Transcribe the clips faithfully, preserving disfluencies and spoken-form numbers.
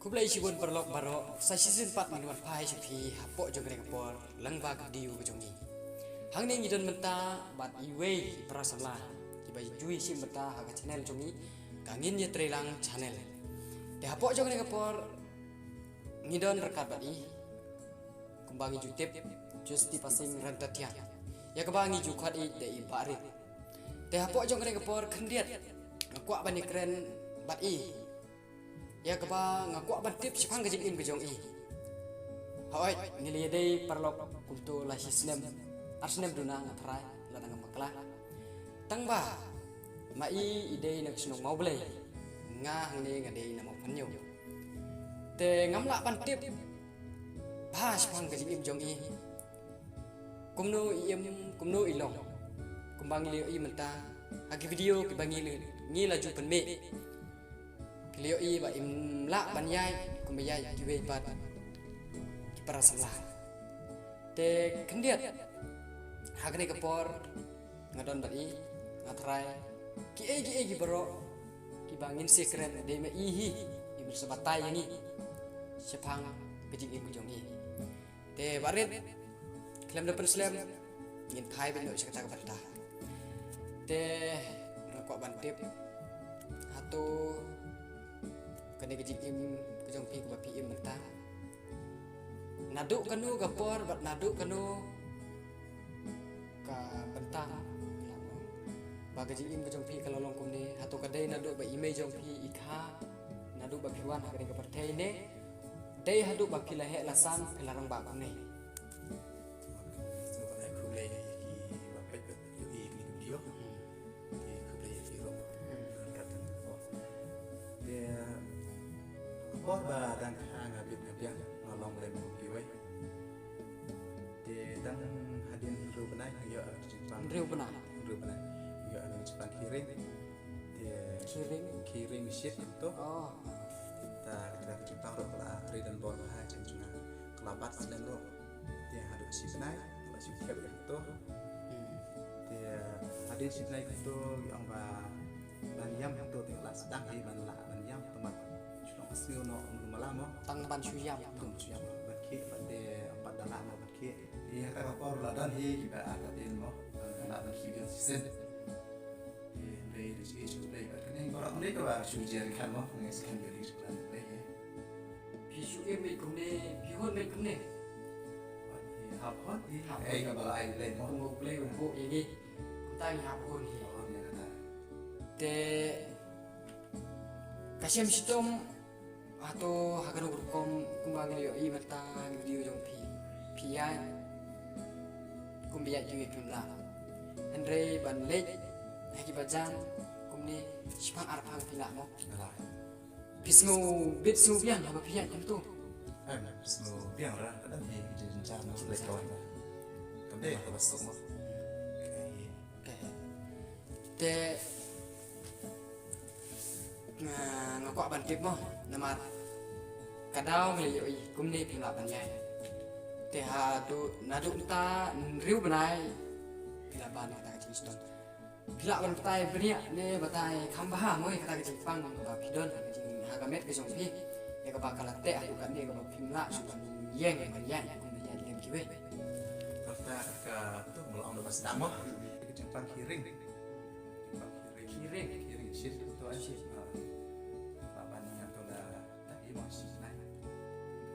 Khublei shibun paralok baroh, sa shisien pat ngin wan phai sha phi hapoh jong kane ka por lyngba ka video ka jong ngi. Hangne ngi don mynta bad iwei i para samla kiba ju ïashim bynta ha ka channel jong ngi, ka Ngin Ïatreilang channel. Te hapoh jong kane ka por ngi don ryngkat bad i, kumba ngi ju tip, Justi Pasing Ryntathiang, ïa kaba ngi ju khot i da i Bah Rit. Te hapoh jong kane ka por khyndiat nga kwah ban ïakren bad i ïa kaba nga kwah ban tip shaphang ka jingim ka jong i. Hooid, ngi la ïadei paralok kumto la shi snem, ar snem duna nga tharai, lada ngam bakla. Tangba ma i i dei na ka shnong Mawblei, nga hangne nga dei na Mawphanñiew. Te ngam lah ban tip bha shaphang ka jingim jong i, kumno i im, kumno i long. Kumba ngi la ïohi mynta ha ki video kiba ngi la, ngi la ju pynmih, phi la ïohi ba im lah ban ïaid kumba ïaid kiwei pat ki para samla. Te khyndiat ha kane ka por nga don bad i, nga tharai kiei kiei ki baroh kiba ngin sa kren dei ma i hi iba sa batai ïa ngi shaphang ka jingim ka jong i. Te Bah Rit, khlem da pynslem, ngin phai beit noh sha kata ka bynta. Te nga kwah ban tip, hato kane ka jingim ka jong phi kaba phi im mynta, naduh kano ka por bad naduh kano ka bynta, ba ka jingim ka jong phi ka la long kumne? Hato ka dei naduh ba i mei jong phi i kha, naduh ba phi wan ha kane ka pyrthei, ne dei haduh ba phi la heh la san phi la rangbah kumne? Khublei ïa ki ba peit bad ïohi ïa kane ka video. Te khublei ïa phi ruh. Te ka por ba dang kha nga bit nga biang, nga long lem kum kiwei. Te dang hadien hynriew bnai nga ïoh ka jingpang. Hynriew bnai. Hynriew bnai. Nga ïoh ka jingpang khi ring. Te khi ring, khi ring shit kumto. Oh. Ta ka jingpang ruh ka la trei donbor bha, jingpang ka la bat slem ruh. Te haduh shi bnai ka la shu khep kumto. Hmm. Te hadien shi bnai kumto ïa ong ba ban ïam kumto te ka la sdang hi ban lah ban ïam, te mat shu long sniew noh ym mala mo. Tang ban shu ïam. Tang ban shu ïam ban khie, ban te pat da lah mo ban khie. Te ha kata ka por la don hi kiba ar ka dien mo, ban lah ban khie biang shisien. Te hynrei da shi shu Blei bad kane baroh kane kaba shu jia ryngkat mo, ngi shu kren ïa ri shu kren ïa Blei. Phi shu im beit kumne, phi hun beit kumne? Hap hun hi. Hap hun. Ei kaba la ai Blei mo. Kumba U Blei u buh ïa ngi, kumta ngi hap hun hi. Hap hun ïa kata. Te ka shem shitom hato ha kano ka rukom kumba ngi la ïohi mynta ha ki video jong phi, phi ïaid kumba ïaid kiwei phim lah. Hynrei ban leit ha ki bajan kumne shiphang arphang phi lah mo? Lah. Phi sngew bit sngew biang haba phi ïaid kumto? Em, sngew biang ra, ka dang hi ki jynjar na leit kawei. Kam dei kaba suk mo. Te nga, nga kwah ban tip mo, namar ka daw ngi la ïohi kumne phi lah ban ïaid. Te haduh, naduh mynta hynriew bnai phi la ban kata ka jingshitom. Phi lah ban batai bniah ne batai kham bha mo ïa kata ka jingpang ba phi don ha ka jing, ha ka met ka jong phi, ïa kaba ka la teh haduh katne kaba phim lah shuh ban ïeng ban ïaid kumba ïaid lem kiwei? Kata ka tu mula ong da ba sdang mo. Ka jingpang khi ring. Khi ring. Khi ring shit tu ai. Shit. Ha. Ba ban ïa tu la ta hi mo shi bnai.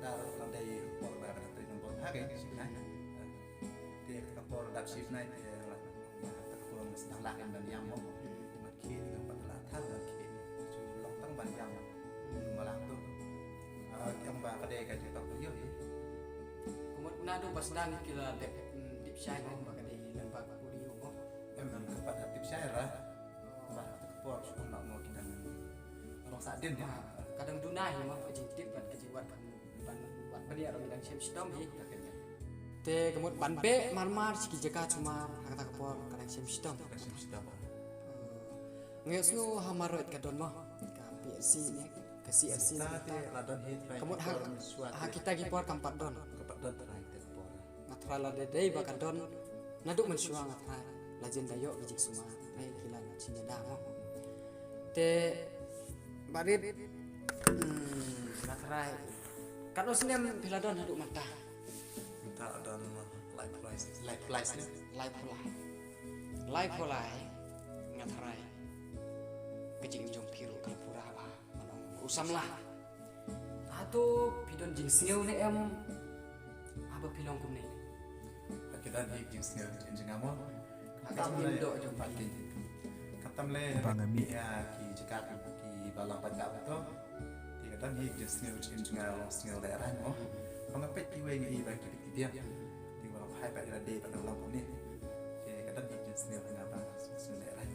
Ta ru la dei por ba ka trei nombor ha ka shi bnai. Te ka por dap shi bnai te la, ka por sdang lah ban ïam mo. Ban khie, ban pat la thar ban khie. Shu long tang ban ïam. Malang tu. Ah, ïam ba ka dei ka jingpang ïoh hi. Kumut naduh ba sdang ki la dep, mm, tip shai mo ba ka dei lyngba ka audio mo. Em, em, ka pat tip shai ra. Ba ka por shu kumno mo ki dang long sah din mo. Ah, ka dang duna hi mo, ka jingtip bad ka jingwad ban, ban wad bniah ruh ngi dang shem shitom hi. Te ka mut ban beh mar mar sha ki jaka sumar ha kata ka por ka dang shem shitom. Ka shem shitom. Nga ïohsngew ha Marwet ka don mo, ka P H C ne, ka C H C ne. Ka mut ha, ha kita ki por kam pat don. Kam pat don trai te ka por. Nga tharai lada dei ba ka don naduh mynshuwa nga tharai la jan da ïoh ki jingsumar, eh, ki la jingïada mo. Te Bah Rit, hmm, Nga tharai. Katno snem phi la don haduh mynta? Mynta la don laiphew lai snem. Laiphew lai snem. Laiphew lai. Laiphew lai. Nga tharai. Ka jingim jong phi ruh ka la pura bha. Ban ong u samla. Hato phi don jingsngew ne em? Haba phi long kumne. Ka don hi jingsngew jong nga mo. Ka jingim doh jong phi. Khamtam lei ba nga mih ïa ki jaka kiba lang paidbah to. Te ka don hi jingsngew jong nga long sngew lehraiñ mo. Ba nga peit kiwei ngi i ba ki bit ki biang. Te ba nga phai pat ïa lade ba nga long kumne. Te ka don hi jingsngew jong nga ba sngew lehraiñ.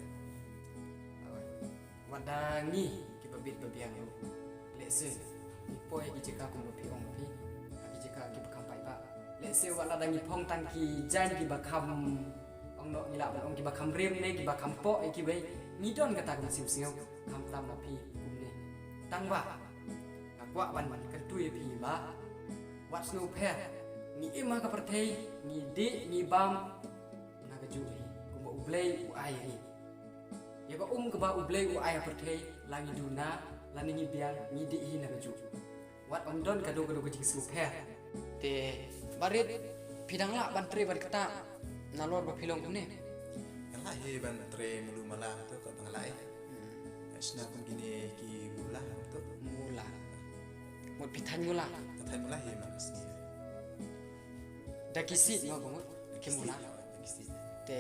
Wat da ngi kiba bit ba biang ruh. Lehse ngi poi ha ki jaka kumba phi ong phi, ha ki jaka kiba kham paidbah. Lehse wat la da ngi phong tang ki jaiñ kiba kham, ong noh ngi lah ban ong kiba kham rim ne kiba kham poh ïa kiwei, ngi don kata ka mynsiem sngew. Khamtam ma phi kumne. Tangba nga kwah ban kyntu ïa phi ba wat sngewpher. Ngi im ha ka pyrthei, ngi dih ngi bam na kajuh hi kumba U Blei u ai hi. Ïa ka um kaba U Blei u ai ha pyrthei, la ngi duna lane ngi biang, ngi dih hi na kajuh. Wat ym don kano kano ka jingsngewpher. Te Bah Rit, phi dang lah ban trei ban ktah nalor ba phi long kumne? Nga lah hi ban trei mulu mala to, katba nga lah hi. Shna kum kine ki mula to. Mula. Mut phi thaiñ mula? Nga thaiñ mula hi man ka sngi. Da ki siej mo ba mut ki mula? Da ki siej. Te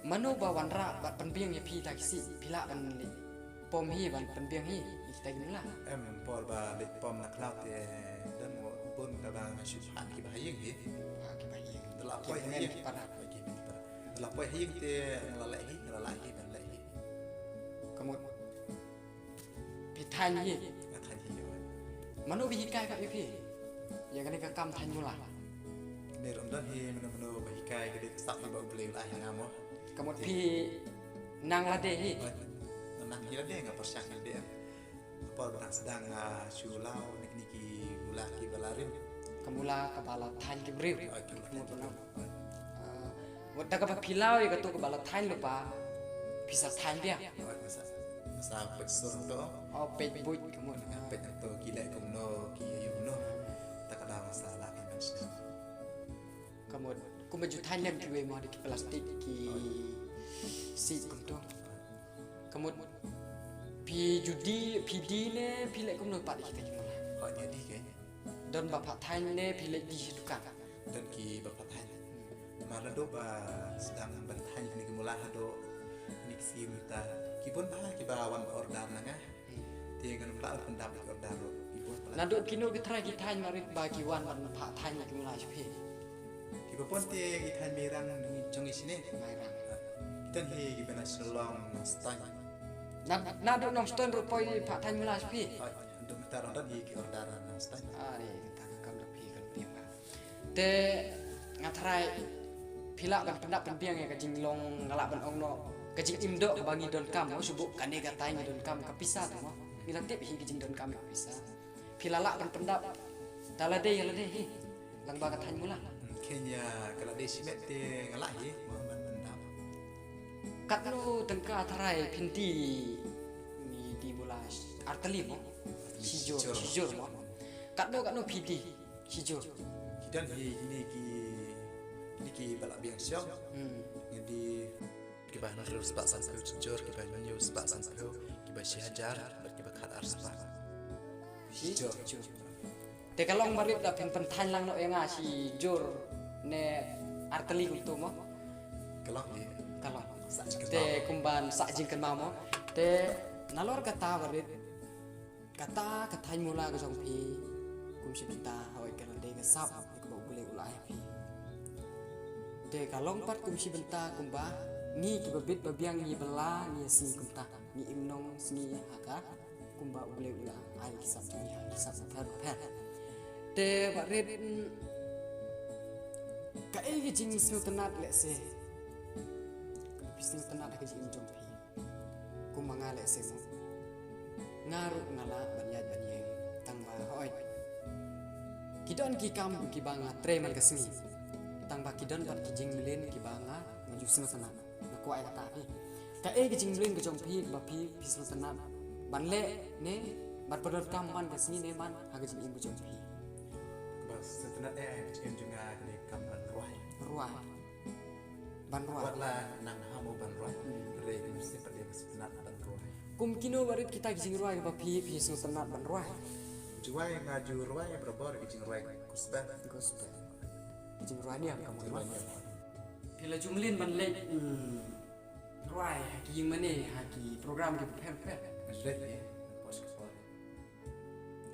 mano ba wanrah bad pynbiang ïa phi da ki siej, phi lah ban leit pom hi ban pynbiang hi ïa kita ki mula? Em, por ba leit pom na khlaw te don mo bun kaba nga shu phah kiba ha ïing hi. Phah kiba ha ïing. Da lah poi ha ïing. Para. Da lah poi ha ïing te nga la leh hi, nga la leh hi, ban leh hi. Ka mut phi thaiñ hi. Nga thaiñ hi. Mano ba hikai pat ïa phi ïa kane ka kam thaiñ mula? Kane ruh ym don hi mano mano ba hikai, ka dei ka sap ba U Blei u la ai ha nga mo. Ka mut phi nang lade hi. Nga nang hi lade, nga pyrshang hi lade. Por ba dang sdang nga shu law na kine ki mula kiba la rim. Ka mula kaba la thaiñ ki briew. Ka mut ba nang. Wat da kaba phi law ïa kato kaba la thaiñ lypa, phi sa thaiñ biang? Wat nga sa, nga sa peit sur to. O peit buit ka mut. Nga peit to ki leh kumno ki ïa kumno. Ta ka daw nga sa lah ki ban sdang. Ka mut kumba ju thaiñ lem kiwei mo, da ki plastik ki siej kumto. Ka mut phi ju die, phi die ne phi leh kumno pat ïa kita ki mula? Hooid nga die keiñ. Don ba phah thaiñ ne phi leit die sha dukan? Don ki ba phah thaiñ. Namar naduh ba sdang ban thaiñ kine ki mula haduh kine ki sngi mynta ki bun bha kiba wan order na nga. Te ngan ym lah ban pyndap ïa ki order ruh ki bun bha. Naduh kino ki trai ki thaiñ Bah Rit ba ki wan ban phah thaiñ ïa ki mula sha phi? Kiba bun te ki thaiñ Mairang jong ngi shane. Mairang. Ki don hi kiba na Shillong, Nongstoiñ. Naduh Nongstoiñ ruh poi phah thaiñ mula sha phi? Hooid, naduh mynta ruh don hi ki order Nongstoiñ. Are, mynta ka kam da phi kan phi ba. Te nga tharai phi lah ban pyndap pynbiang ïa ka jinglong, nga lah ban ong noh ka jingim doh kaba ngi donkam mo, shu buh kane katai ngi donkam ka pisa te mo. Ngi la tip hi ka jingdonkam ka pisa. Phi la lah ban pyndap da lade ïa lade hi lang ba ka thaiñ mula? Keiñ ïa ka lade shimet te nga lah hi mo ban pyndap. Katno tyngka tharai phin die? Ngi die mula artylli mo. Shijur, shijur mo. Katno katno phi die? Shijur. Ki don hi kine ki, kine kiba la biang shong. Ngi die kiba hynriew spah sanphew shijur, kiba hynñiew spah sanphew, kiba shi hajar bad kiba khat ar spah. Shijur. Te ka long Bah Rit da phin pynthaiñ lang noh ïa nga shijur ne artylli kumto mo? Ka long hi. Ka long. Te kumban sah jingkynmaw mo. Te nalor kata Bah Rit, kata ka thaiñ mula ka jong phi, kum shi bynta hawei ka la dei ka sap kaba U Blei u la ai phi. Te ka long pat kum shi bynta kumba ngi kiba bit ba biang ngi bylla ngi ïasngi kumta, ngi im nong sngi ha ka kumba U Blei u la ai ki sap jong ngi ha ki sap bapher bapher. Te Bah Rit, kaei ka jingsngewtynnat lehse kaba phi sngewtynnat ha ka jingim jong phi? Kum ma nga lehse mo, nga ruh nga lah ban ïaid ban ïeng, tang ba hooid ki don ki kam kiba nga trei man ka sngi, tang ba ki don pat ki jingmlien kiba nga, nga ju sngewtynnat. Nga kwah ïa kata hi. Kaei ka jingmlien ka jong phi ba phi, phi sngewtynnat ban leh ne Bad ba donkam man ka sngi ne man ha ka jingim ka jong phi. Ba sngewtynnat eh ha ka jingim jong nga ka dei kam ban rwai. Rwai. Ban rwai. Wat la nang hamo ban rwai. Hmm. Hynrei ngam sngewtynnat ban rwai. Kum kino barit kita ki jingrwai ba phi, phi sngewtynnat ban rwai? Jingwai nga ju rwai barabor ki jingrwai gospel. Gospel. Ki jingrwai niam ka mut. Jingrwai niam. Phi la ju mlien ban leit, hmm, rwai ha ki ïing mane, ha ki program ki pher pher. Leit, eh.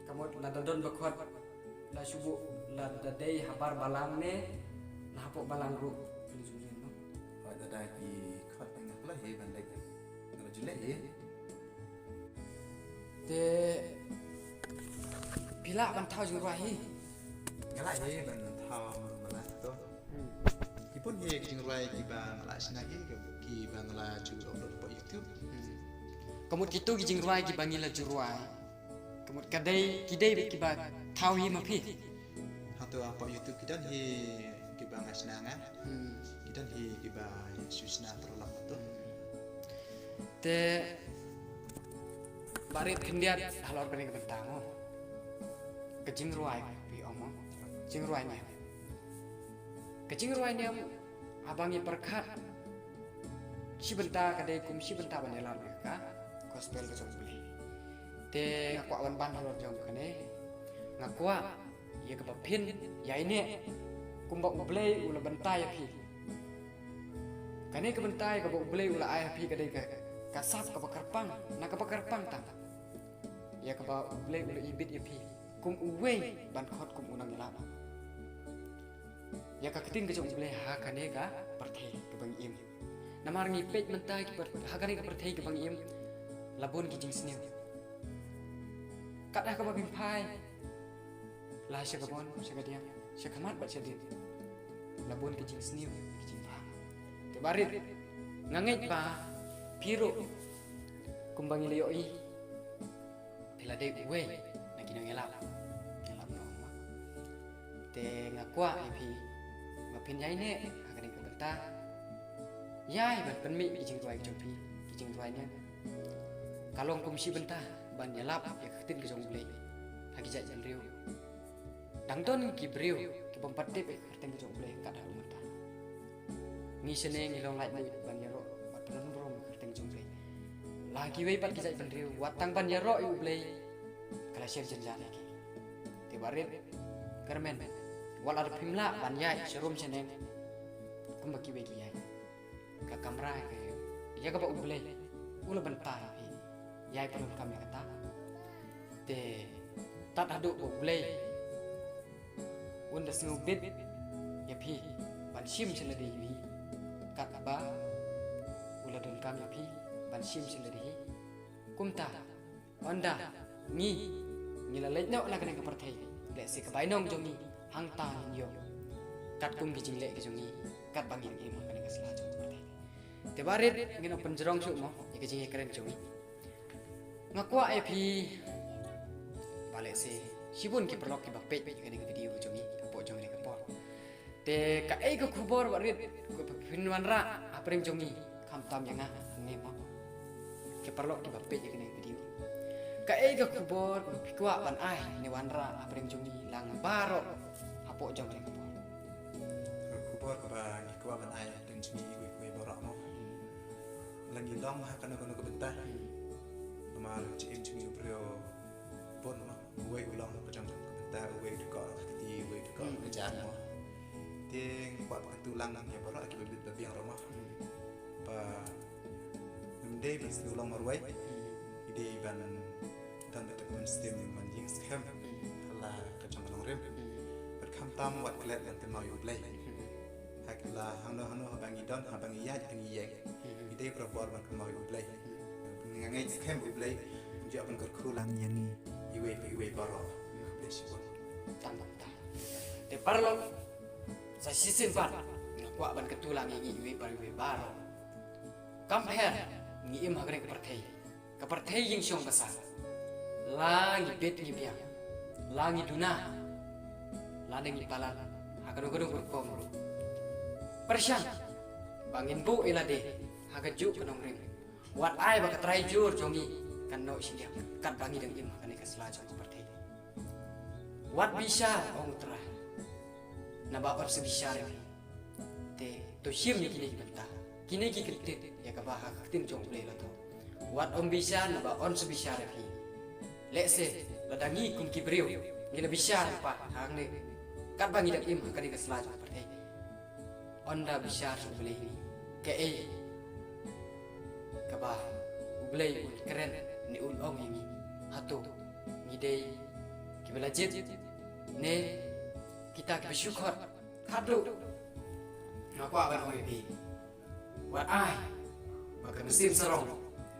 Ka mut lada don ba khot, la shu buh, lada dei habar balang ne la hapoh balang ruh. Phi la ju mlien, no? Hooid, lada ki khot nga la hi ban leit. Nga la ju leit hi. Te phi lah ban thaw jingrwai hi? Nga lah hi ban thaw, nga lah to. Hmm. Ki bun hi ki jingrwai kiba nga la shna hi, kiba nga la ju upload hapoh YouTube. Hmm. Ka mut kito ki jingrwai kiba ngi la ju rwai, ka mut ka dei, ki dei beit kiba thaw hi ma phi? Hangto hapoh YouTube ki don hi kiba nga shna nga. Hmm. Ki don hi kiba shu shna paralok to. Hmm. Te barit khyndiat halor kane ka bynta mo. Ka jingrwai phi ong mo. Jingrwai niam. Ka jingrwai niam haba ngi pyrkhat shi bynta ka dei kum shi bynta ban ïalap ïa ka gospel ka jong U Blei. Te nga kwah ban ban halor jong kane. Nga kwah ïa kaba phin ïaineh kumba U Blei u la bynta ïa phi. Kane ka bynta ïa kaba U Blei u la ai ha phi ka dei ka, ka sap kaba kyrpang, na kaba kyrpang tang. Ïa kaba U Blei u la ibit ïa phi kum uwei ban khot kum u nongïalap. Ïa ka ktien ka jong U Blei ha kane ka pyrthei kaba ngi im. Namar ngi peit mynta ki pyr-, ha kane ka pyrthei kaba ngi im, la bun ki jingsniew. Kat ha kaba phim phai, la sha ka bor, sha ka diang, sha khmat bad sha dien, la bun ki jingsniew, ki jingbha. Te barit, nga ngeit ba phi ruh kumba ngi la ïohi, phi la dei uwei na ki nongïalap. Ïalap noh ma. Te nga kwah ïa phi ba phin ïaineh ha kane ka bynta. Ïai ban pynmih ki jingrwai ki jong phi, ki jingrwai niam. Ka long kum shi bynta ban ïalap ïa ka ktien ka jong U Blei ha ki jaitbynriew. Dang don ki briew ki bym pat tip ïa ka kyrteng ka jong U Blei kat ha u mynta. Ngi shane ngi long laitluid ban ïaroh bad pynlong burom ïa ka kyrteng ka jong U Blei. La kiwei pat ki jaitbynriew wat tang ban ïaroh ïa U Blei ka la sher jynjar ïa ki. Te barit kyrmen, wat la phim lah ban ïaid sharum shaneng kumba kiwei ki ïaid. Ka kamra ka ïa kaba U Blei u la bynta ïa phi, ïai pyndonkam ïa kata. Te tad haduh ba U Blei un da sngewbit ïa phi ban shim sha lade hi, katba u la donkam ïa phi ban shim sha lade hi. Kumta, ynda ngi, ngi la leit noh na kane ka pyrthei, lehse ka bainong jong ngi hangta ngin ïoh katkum ki jingleh ki jong ngi, katba ngin im ha kane ka sla jong ka pyrthei. Te barit ngin ym pynjrong shuh mo ïa ka jingïakren jong ngi. Nga kwah ïa phi ba lehse shibun ki paralok kiba peit ïa kane ka video jong ngi hapoh jong kane ka por. Te kaei ka khubor barit kaba phin wanrah hapdeng jong ngi khamtam ïa nga hangne mo, ki paralok kiba peit ïa kane ka video? Kaei ka khubor kaba phi kwah ban ai ne wanrah hapdeng jong ngi lang baroh hapoh jong kane ka por? Ka khubor kaba ngi kwah ban ai hapdeng jong ngi iwei pa iwei baroh mo, la ngi long ha kano kano ka bynta. Namar jingim jong ngi u briew bun mo. Uwei u long ka jong ka bynta, uwei u dei ka kti, uwei u dei ka jan mo. Te nga kwah ban kyntu lang ïa baroh kiba bit ba biang ruh mo, ba ym dei ban siew long marwei. Ngi dei ban don beit ka mynsiem ban ïeng skhem ha la ka jong ka nongrim. Bad khamtam wat klet ban kynmaw ïa U Blei ha la hangno hangno, haba ngi don, haba ngi ïaid, haba ngi ïeng. Ngi dei barabor ban kynmaw ïa U Blei. Nga ngeit skhem U Blei un ïoh ban kyrkhu lang ïa ngi iwei pa iwei baroh. Khublei shibun. Tang tang tang. Te paralok, sa shisien pat nga kwah ban kyntu lang ïa ngi iwei pa iwei baroh. Kam pher, ngi im ha kane ka pyrthei, ka pyrthei ïing shong basa. La ngi bit ngi biang, la ngi duna, lane ngi palat ha kano kano ka rukom ruh, pyrshang ba ngin buh ïa lade ha kajuh ka nongrim. Wat ai ba ka trai jur jong ngi kan noh shiliang katba ngi dang im ha kane ka sla jong ka pyrthei. Wat bishar, ong U Trai, naba yn sa bishar ïa phi. Te to shim ïa kine ki bynta, kine ki kyntien ïa kaba ha ka ktien jong U Blei la thoh. Wat ym bishar naba yn sa bishar ïa phi. Lehse lada ngi kum ki briew ngi la bishar pat hangne katba ngi dang im ha kane ka sla jong ka pyrthei. Ynda bishar U Blei, kaei kaba U Blei un kren ne un ong ïa ngi? Hato ngi dei kiba la jied ne kita kiba shu khot? Haduh nga kwah ban ong ïa phi, wat ai ba ka mynsiem sarong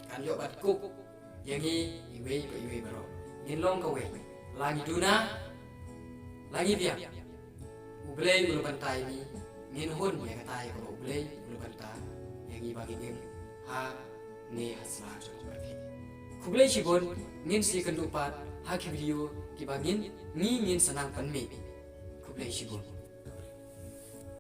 kan ïoh ban kup ïa ngi iwei pa iwei baroh. Ngin long kawei, la ngi duna la ngi biang, U Blei u la bynta ïa ngi. Ngin hun ïa kata ïa kaba U Blei u la bynta ïa ngi ba ngin im ha ne ha sla jong U Blei. Khublei shibun. Ngin sa ïakynduh pat ha ki video kiba ngin, ngi ngin sa nang pynmih. Khublei shibun.